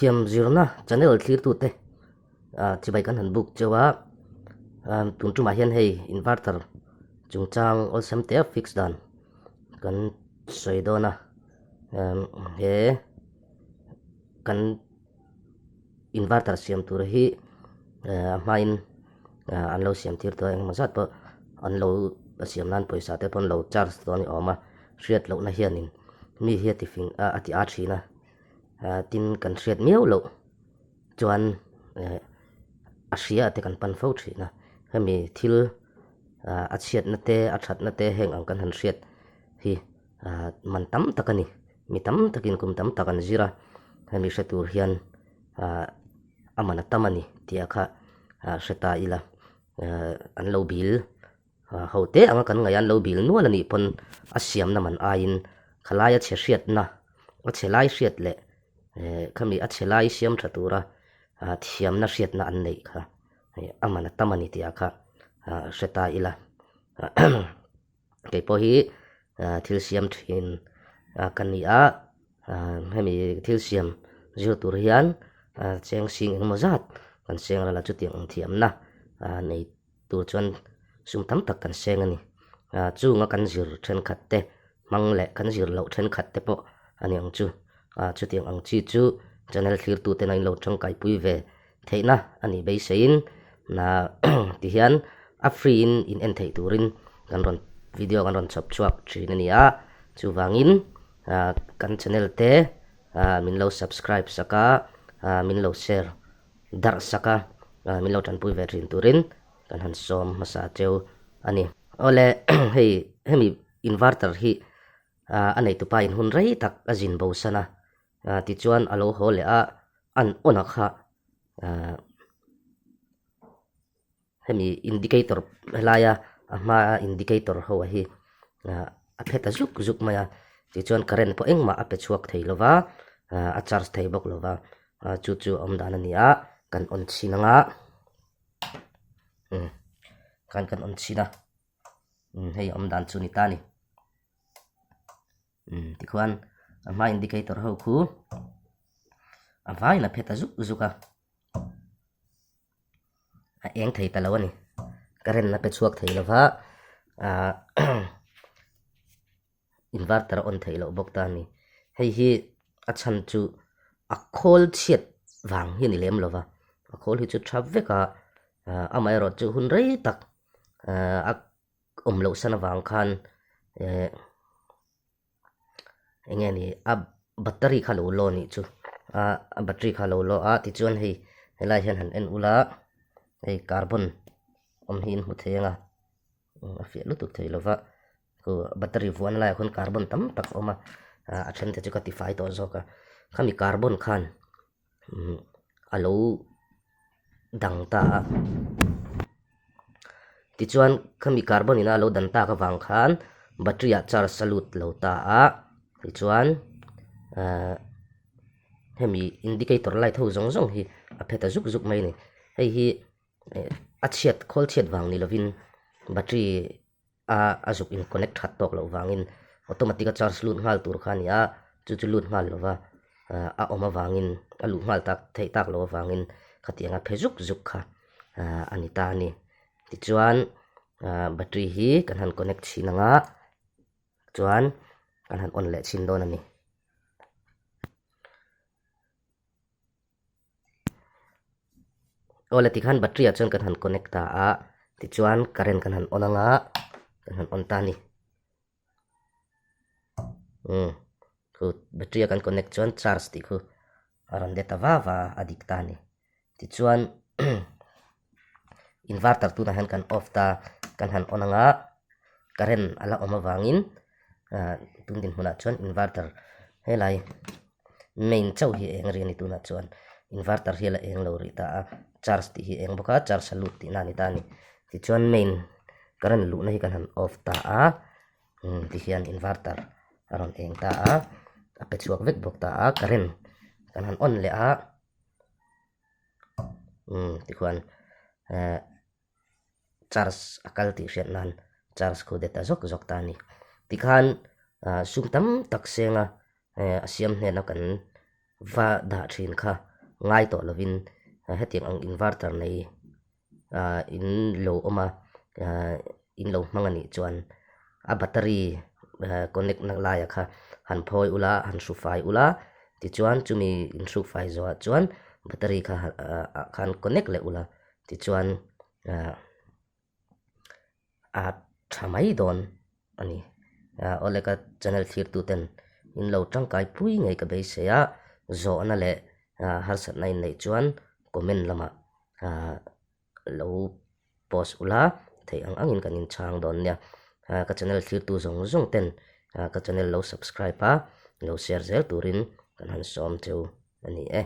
Lehkhathiam zirna channel thlirtute chibai kan han buk cheu a, tun tumah hian hei inverter chungchang awlsam te a fix dan kan sawi dawn a, he kan inverter siam tur hi a hmain an lo siam tir tawh a engemaw zat pawh an lo siam nan pawisa te pawh an lo charge tawh a ni awm a, hriat lohna hianin mi hi a ti fing a ti a thin a tin kan hriat miau loh chuan a hria te kan pan fo thin a hemi thil a chhiatna te a thatna te heng ang kan han hriat hi man tam tak a ni mi tam takin kum tam tak an zir a hemi hre tur hian a man a tam a ni tih a kha hre ta ila an lo bil Ho te anga kan ngaih a an lo bil nual a nih pawn a siamna man aiin khalai a chhe hriatna, a chhe lai hriat leh khami a chhe lai siam tha tura thiamna hriatna an neih kha a man a tam a ni tih ah kha hre ta ila. Kei pawh hi thil siam thin ka ni a, hemi thil siam zir tur hian cheng sing engemaw zat kan seng ral a chutiang ang thiamna nei tur chuan sum tam tak kan seng a ni. Chunga kan zir thenkhat te hmang leh kan zir loh thenkhat te pawh a ni ang chu. Chutiang ang chi chu channel thlirtu ten a inlo tangkaipui ve theihna a nih beiseiin tihian a free in in en theih turin kan rawn video kan rawn chhawp chhuak thin a ni a. Chuvangin kan channel te min lo subscribe sak a, min lo share darh sak a, min lo tanpui ve thin turin kan han sawm hmasa cheu a ni. Awle hei hemi inverter hi a neitupa in hun rei tak a zin bo san a, tichuan a lo haw leh a, an on a kha Hemi indicator helaia a hmaa indicator ho a hi a phe ta zuk zuk mai a, tichuan current pawh engmah a pe chhuak thei lo va, a charge thei bawk lo va, chu chu a awm dan a ni a, kan on chhin ang a, umm khan kan on chhin a, umm hei awm dan chu a ni ta a ni, umm tikhuan a hmaa indicator ho khu a vaiin a phe ta zuk zuk a. A eng thei ta lo a ni current a pe chhuak thei lo va ahh inverter a on theih loh bawk ta a ni hei hi a chhan chu a khawl chhiat vang hi a ni lem lo va a khawl hi chu tha vek a ahh amaherawh chu hun rei tak ahh a awm loh san avang khan ehh. Eng nge ni a battery kha lo law nih chu a a battery kha lo law a tichuan hei helai hian han en ula hei carbon awm hi in hmu thei ang a a fiah lutuk thei lova khu battery vuahna laiah khuan carbon tam tak a awm a a then te chu ka tifai tawh zawk a khami carbon khan a lo dang ta a tichuan khami carbon in a lo dan tak avang khan battery ah charge a lut lo ta a tichuan ahh hemi indicator light ho zawng zawng hi a phe ta zuk zuk mai a ni hei hi a chhiat khawl chhiat vang ni lovin battery. a a zuk in connect that tawk loh vangin automatic a charge lut nghal tur kha a ni a chu chu lut nghal lova a awm avangin a luh nghal tak theih tak loh avangin khatiang a phe zuk zuk kha a ni ta a ni tichuan battery hi kan han connect chhin ang a chuan kan han on leh chhin dawn a ni. Awle tikhan battery ah chuan kan han connect ta a tichuan current kan han on anga kan han on ta a ni umm khu battery a kan connect chuan charge tih khu a rawn let ta va va a a dik ta a ni tichuan inverter tunah hian kan off ta kan han on anga current a la awm avangin ah tun dinhmunah chuan inverter helai main chauh hi a eng rih a ni tunah chuan inverter hi a la eng lo rih ta a charge tih hi a eng bawk a charge a lut tihna a ni ta a ni tichuan main current luhna hi kan han off ta a umm tihian inverter a rawn eng ta a a pe chhuak vek bawk ta a current kan han on leh a umm tikhuan eh charge a kal tih hriat nan charge khu det a zawk zawk ta a ni tikhan ah sum tam tak senga eh a siam hnena kan va dah thin kha. ngai tawh lovin hetiang ang inverter nei in lo awm a, in lo hmang a nih chuan a battery connect na laia kha han phawi ula, han hru fai ula, tichuan chumi in hruk fai zawhah chuan battery kha khan connect leh ula, tichuan a tha mai dawn a ni. Awle ka channel thlirtu ten in lo tangkai pui ngei ka beisei a, zawhna leh harsatna in neih chuan comment lamah lo post ula theih ang angin kan inchhang dawn nia. Ka channel thlirtu zawng zawng ten ka channel lo subscribe a, lo share zel turin kan han sawm cheu a ni e.